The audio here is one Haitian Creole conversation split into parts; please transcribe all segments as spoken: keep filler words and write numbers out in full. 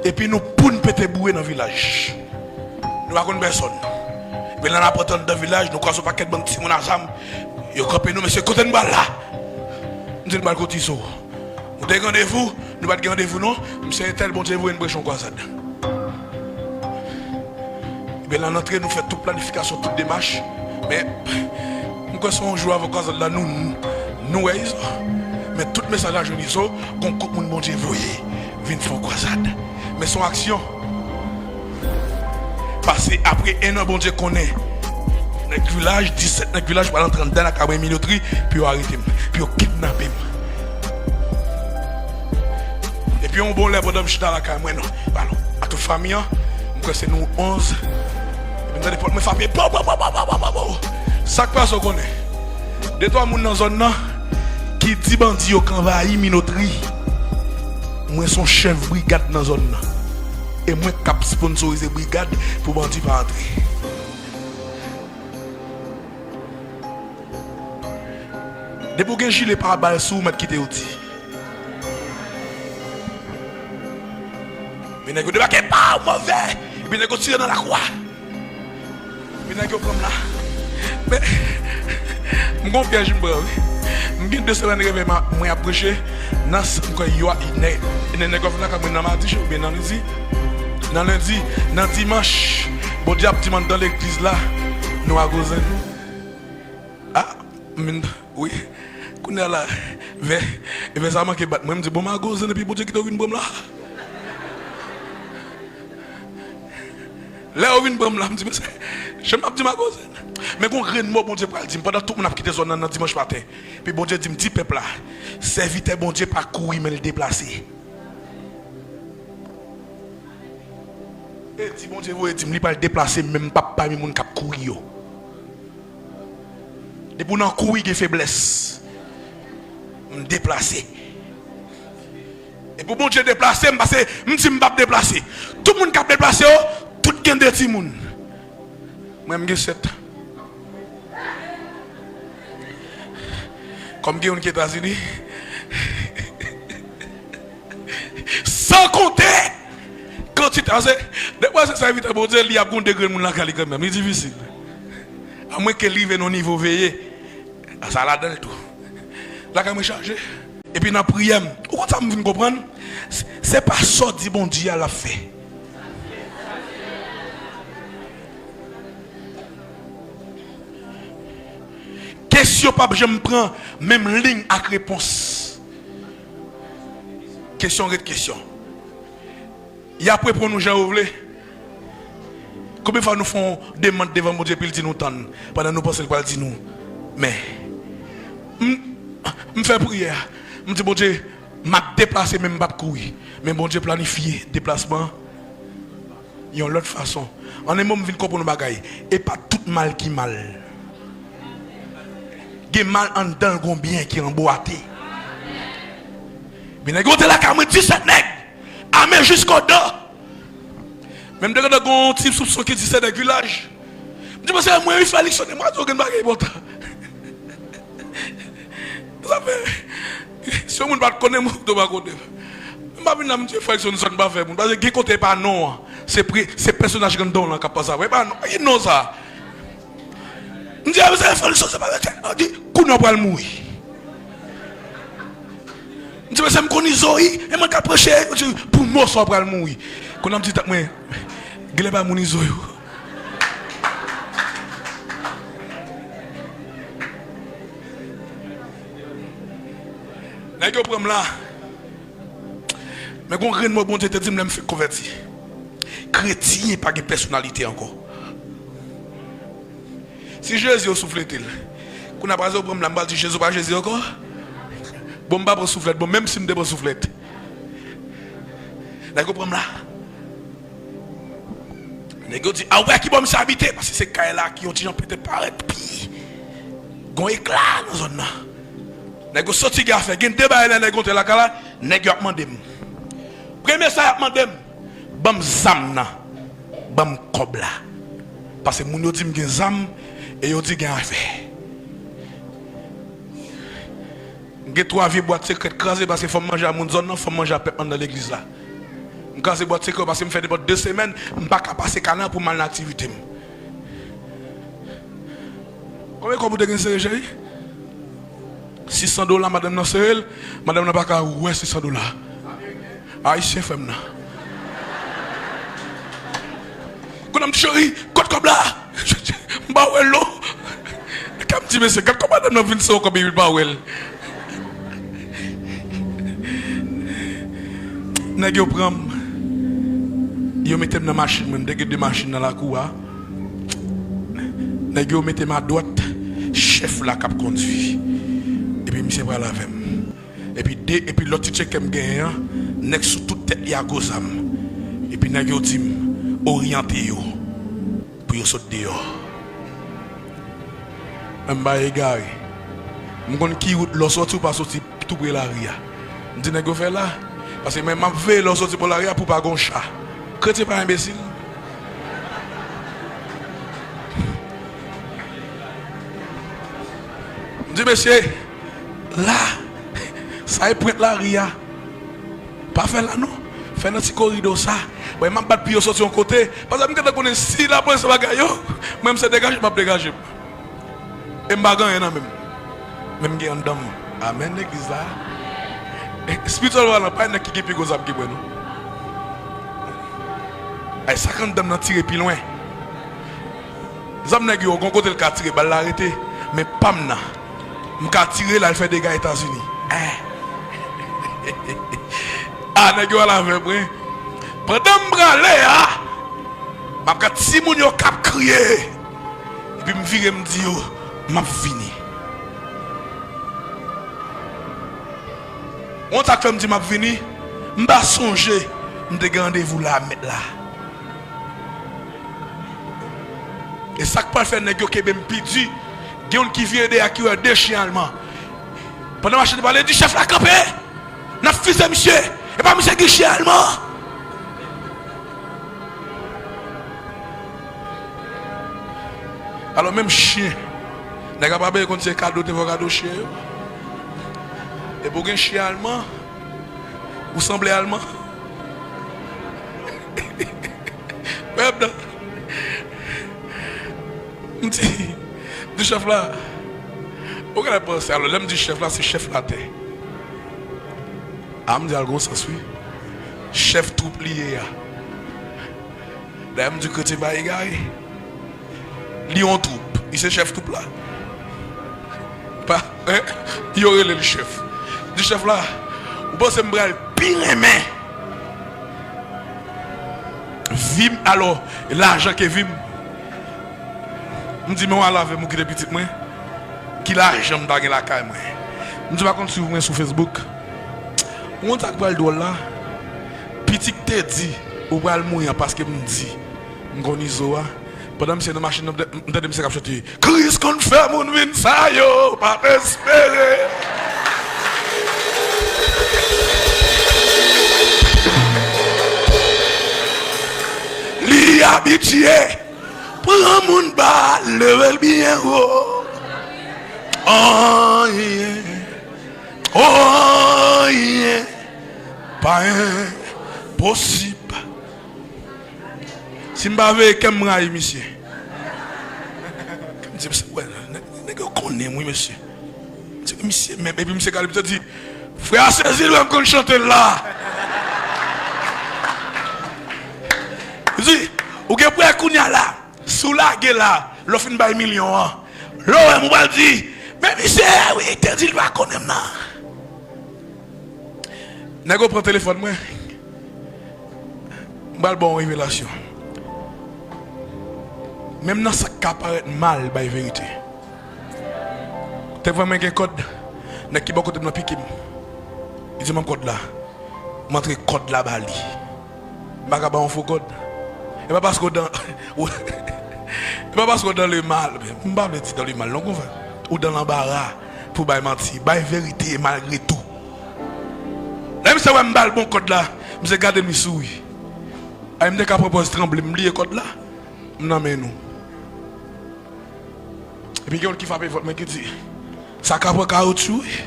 Epi nou pou n pete boure nan vilaj. Nou pa konn pèsonn. Epi la n ap antre anndan vilaj, nou kwaze yon pakèt bann timoun a zam. Yo kanpe nou, mesye, kote n pral la? M di n pral kote Izo. Nou te gen randevou, nou pa t gen randevou non. M se entèl, Bondye voye n preche yon kwazad. Ebyen, la n antre, nou fè tout planifikasyon, tout demach. Men, m kwè se yon jou avan kwazad la, nou, nou, nou wè Izo. Men tout mesaj la jwenn Izo, gon gwoup moun Bondye voye vin fè yon kwazad. Men se yon aksyon. Pase apre en an, Bondye konnen nèg vilaj, disèt nèg vilaj pral antre anndan lakay mwen Minotri pou yo arete m, pou yo kidnape m. Epi yon bon lè pandan m chita lakay mwen, non, balon, a tout fanmi an, m kwè se nou onz. Epi m tande pòt mwen frape, pow, pow, pow. Sa k pase, w konnen? De twa moun nan zòn nan ki di bandi yo k anvayi Minotri. Mwen se yon chèf brigad nan zòn nan. E mwen k ap sponsorize brigad pou bandi pa antre. Depi w gen jile pare bal sou ou, mèt kite yo di. Men nèg yo debake, paw, move! Epi nèg yo tire nan lakou a. Epi nèg yo pran m la. Men, m gon pyèj m pran, wi. M gen de semèn reve m a, mwen ap preche. Nan s-, m kwè yo a, nè-, nè-, nèg yo vin lakay mwen nan madi, oubyen nan lendi. Nan lendi, nan dimanch, Bondye ap di m anndan legliz la, nou a Gozen. A, m vin, wi. Kounye a la, vè, vè sa manke bat mwen, m di, bon, m a Gozen, epi Bondye kite yo vin pran m la. Lè yo vin pran m la, m di, mesye, jan m ap di m a Gozen. Men gon grenn mo Bondye pral di m pandan tout moun ap kite zòn nan, nan dimanch maten. Epi Bondye di m, di pèp la, sèvitè Bondye pa kouri, men l deplase. E di Bondye voye di m, li pral deplase m, men m p ap pami moun k ap kouri yo. Depi w nan kouri, gen feblès. M deplase. E pou Bondye deplase m, pase m di m p ap deplase. Tout moun k ap deplase yo, tout gen de timoun. Mwen, m gen sèt. Kòm gen youn ki Etazini. San konte kantite, pase, depi w se sèvitè Bondye, li ap gon de grenn moun lakay li kanmenm. Li difisil. Amwenke li rive nan yon nivo veye. A, sa ladan l tou. Lakay mwen chaje. Epi nan priyè m, ou konn sa m vin konprann? Se, se pa sa w di Bondye a l ap fè. Kesyon p ap janm pran menm liy ak repons. Kesyon ret kesyon. Y ap reponn ou jan yo vle. Konbyen fwa nou fè yon demann devan Bondye epi l di nou tann, pandan nou panse l pral di nou men? M, m fè priyè a. M di, Bondye, m ap deplase, men m p ap kouri. Men Bondye planifye deplasman an yon lòt fason. An en mo, m vin konprann yon bagay. E pa tout mal ki mal. Gen mal anndan l, gon byen ki anbwate. Men nèg yo te lakay mwen, disèt nèg, ame jiskodan. Men m te gentan gon ti soupson ki di se nèg vilaj. M di, pase mwen, wi, Fèliksonn, mwen di, gen bagay enpòtan. Sa fè, si yon moun pa t konnen mwen, ou pa konnen m. M pa vin la, m di, Fèliksonn, sa n pa fè moun. Pase gen kote e pa non an. Se pre-, se pèsonaj anndan w lan k ap pase avè w. E pa non, e non sa. M di, a, mesye, Fèliksonn, se pa mesye. Li di, kounye a w pral mouri. M di, mesye, m konn Izo, wi. E mwen k ap preche. Yo di, pou mo sa w pral mouri. Kounye a m di tèt mwen, genlè pa moun Izo yo. Nèg yo pran m la. Men gon grenn mo Bondye te di m lè m fenk konvèti. Kretyen pa gen pèsonalite ankò. Si Jezi yo souflete l, kounye a pase yo pran m la, m pral di Jezi pa Jezi ankò? Bon, m pa pran souflèt, bon, menm si m te pran souflèt. Nèg yo pran m la. Nèg yo di, a, w wè ki bò misye abite? Paske se kay la ki yon ti jan petèt parèt pi gon ekla nan zòn nan. Nèg yo soti gen afè, gen de bagay lè nèg yo antre lakay la, nèg yo ap mande m. Premye sa y ap mande m, ban m zam nan, ban m kòb la. Paske moun yo di m gen zam, e yo di gen afè. M gen twa vye bwat sekrè kraze, paske fò m manje a moun zòn nan, fò m manje a pèp anndan legliz la. M kraze bwat sekrè yo paske m fè nenpòt de semèn, m pa ka pase kanal pou m al nan aktivite m. Konbyen kòb ou te gen sere, cheri? Sis san dola, madanm nan sere l, madanm nan pa ka wè sis san dola. Ayisyen frè m nan. Kounye a m di, cheri, kot kòb la? M pa wè l non. Kan m di, mesye, gad kòman madanm nan vin sere yon kòb epi l pa wè l. Nèg yo pran m. Yo mete m nan machin mwen. M te gen de machin nan lakou a. Nèg yo mete m adwat chèf la k ap kondui. Epi misye pral avè m. Epi de, epi lòt ti tcheke m genyen an, nèg sou tout tèt li a gwo zam. Epi nèg yo di m, oryante yo pou yo sot deyò. Mwen m pa egare. M konn ki wout lè w soti ou pa soti tou pre lari a. M di nèg yo fè la. Paske mwen m ap veye lè w soti bò lari a pou pa gon cha. Kretyen pa enbesil. M di mesye, la, sa e pwent lari a. Pa fè la non. Fè nan ti koridò sa. Wè, m ap bat pou yo soti yon kote. Paske m gentan konnen si lapolis fè bagay yo, mwen m se degaje m ap degaje m. E m pa gen anyen nan men m. Men m gen anndan m. Amèn legliz la. Espirityèlman palan, pa gen nèg ki gen pi gwo zam ki mwen non. Ay, sa k anndan m nan tire pi lwen. Zam nèg yo, gon kote l ka tire, bal la rete. Men pa m nan. M ka tire l al fè dega Etazini. Eh. Ah, nèg yo al avè mwen. Pandan m prale a, m ap gad timoun yo k ap kriye. Epi m vire m di yo, m ap vini. Ou konn sa k fè m di m ap vini? M pa sonje m te gen randevou la a mèt la. E sa k pral fè nèg yo kenbe m pi di, gen youn ki vire dèyè ki wè de chen alman. Pandan machin nan pale, di chèf la kanpe! N ap fize misye! E pa misye ki chen alman! Alò menm chen, nèg ap abe konn se kado te fè w kado chen yo. Epi w gen chen alman, ou sanble alman. Mèm nan. M di, m di chèf la, ou genlè panse, alò lè m di chèf la, se chèf latè. A, m di al gon sans wi. Chèf twoup li ye a. Dayè m di kretyen pa egare. Li yon twoup. Li se chèf twoup la. Pa, en, yo rele l chèf. Di chèf la, ou panse m pral pi renmen vi m, alò, lajan ke vi m? M di, men w al avè m, ou kite pitit mwen. Ki lajan m ta gen lakay mwen? M di, pa konn swiv mwen sou Facebook. Ou konn sa k pral dwòl la? Piti k te di, ou pral mouri an paske m di, m konn Izo a. Pandan misye nan machin nan, m tande misye k ap chante, Kris konn fè moun vin sa yo pa t espere. Li abitye pran moun ba, leve l byen wo. Anyen, anyen pa enposib. Si m pa veye kè m, m rayi misye. M di, wè, nèg, nèg yo konnen m wi, mesye. M di, misye menm, epi misye gade, misye di, frè a sezi l wè m konn chante l la. Li di, ou gen pou wè kounye a la, si w lage la, lè w fin bay milyon an, lè w wè m, ou pral di, men misye, wi, te di l pa konnen m nan. Nèg yo pran telefòn mwen. M pral ba w yon revelasyon. Menm nan sa k ka parèt mal bay verite. Te vre mwen gen kòd, nèg ki bò kote m nan pike m. Li di m ban m kòd la. M antre kòd la ba li. M pa ka ba w yon fo kòd. E pa paske w dan, e pa paske w dan le mal. M pa vle di dan le mal non, konfrè. Ou dan lanbara pou bay manti. Bay verite malgre tou. Lè misye wè m ba l bon kòd la, misye gade m, li souri. Ay, m te ka pran pòz tranble, m bliye kòd la, m nan men nou. Epi gen youn ki frape vant mwen ki di, sa ka pran kawotchou wi.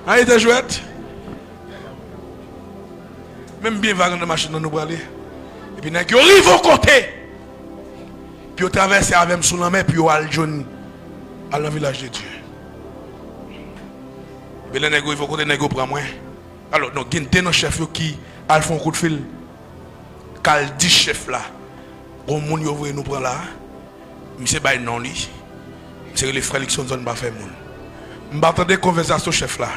An ete jwèt. Men m byen vag anndan machin nan nou prale. Epi nèg yo rive yon kote. Epi yo travèse avè m sou lanmè, epi yo al jwenn, al nan vilaj de Dye. Epi lè nèg yo rive yon kote, nèg yo pran mwen. Alò, non, gen de nan chèf yo ki al fè yon kout fil, k al di chèf la, gon moun yo voye nou pran la a. Misye bay non li. Misye rele frè Luckson Zòn pa fè moun. M pa tande konvèsasyon chèf la.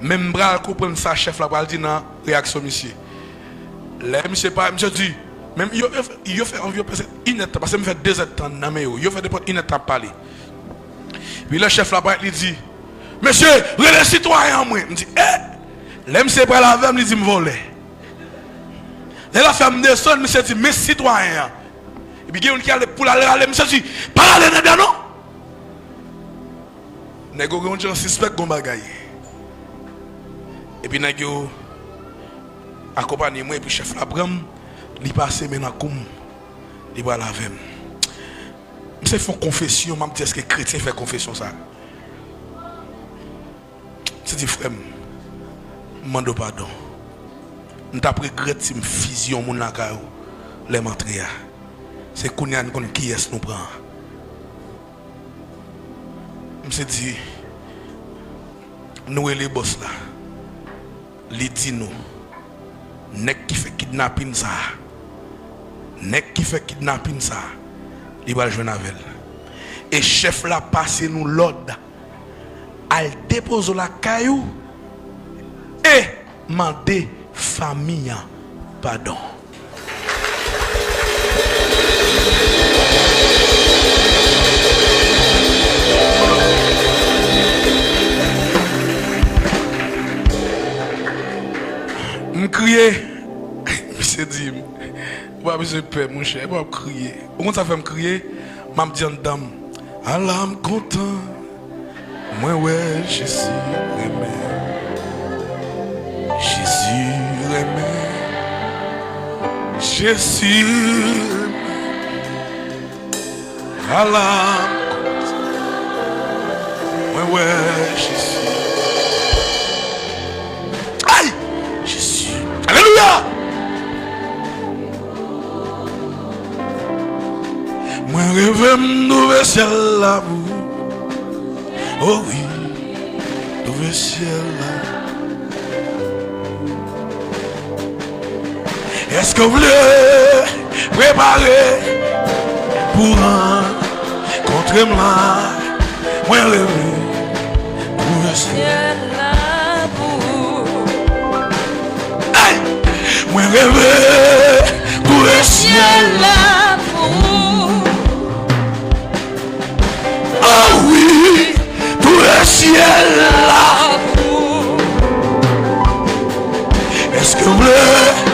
Men m pral konprann sa chèf la pral di nan reyaksyon misye. Lè misye pa, misye di, men yo, yo, yo fè anviwon prèske inèdtan, paske m fè dezèdtan nan men yo. Yo fè nenpòt inèdtan ap pale. Epi lè chèf la parèt, li di, "Mesye, rele sitwayen an mwen." M di, "Eh!" Lè misye pral avè m, li di m vòlè. Lè l ap fè m desann, misye di, "Men sitwayen an." Epi gen youn ki ale pou l al rale, misye di, "Pa rale nèg la non." Nèg yo gen yon jan sispèk gon bagay. Epi nèg yo akonpanye mwen, epi chèf la pran m, li pase men nan kou m, li pral avè m. M se fè yon konfesyon, m ap di èske kretyen fè konfesyon sa. Se di, "Frè m, m mande w padon. M t ap regrèt si m fizye yon moun lakay ou lè m antre a. Se kounye a n konn kiyès nou pran an." M se di, "Nou rele bòs la." Li di nou, nèg ki fè kidnapin sa a, nèg ki fè kidnapin sa a, li pral jwenn avè l. E chèf la pase nou lòd, al depoze w lakay ou e mande fanmi an padon. M kriye. Misye di m, "Ou pa bezwen pè, monchè, epi w ap kriye." Ou konn sa fè m kriye? M ap di anndan m, "Ala m kontan, mwen wè Jezi renmen. Jezi renmen. Jezi renmen. Ala m kontan, mwen wè Jezi." Ay! Jezi. Alelouya! Mwen reve m twouve syèl la pou ou. O wi, twouve syèl la. Èske w vle prepare pou rankontre m la? Mwen reve twouve syèl la pou ou. Ay! Mwen reve twouve syèl la pou ou. O wi, twouve syèl la pou ou. Èske w vle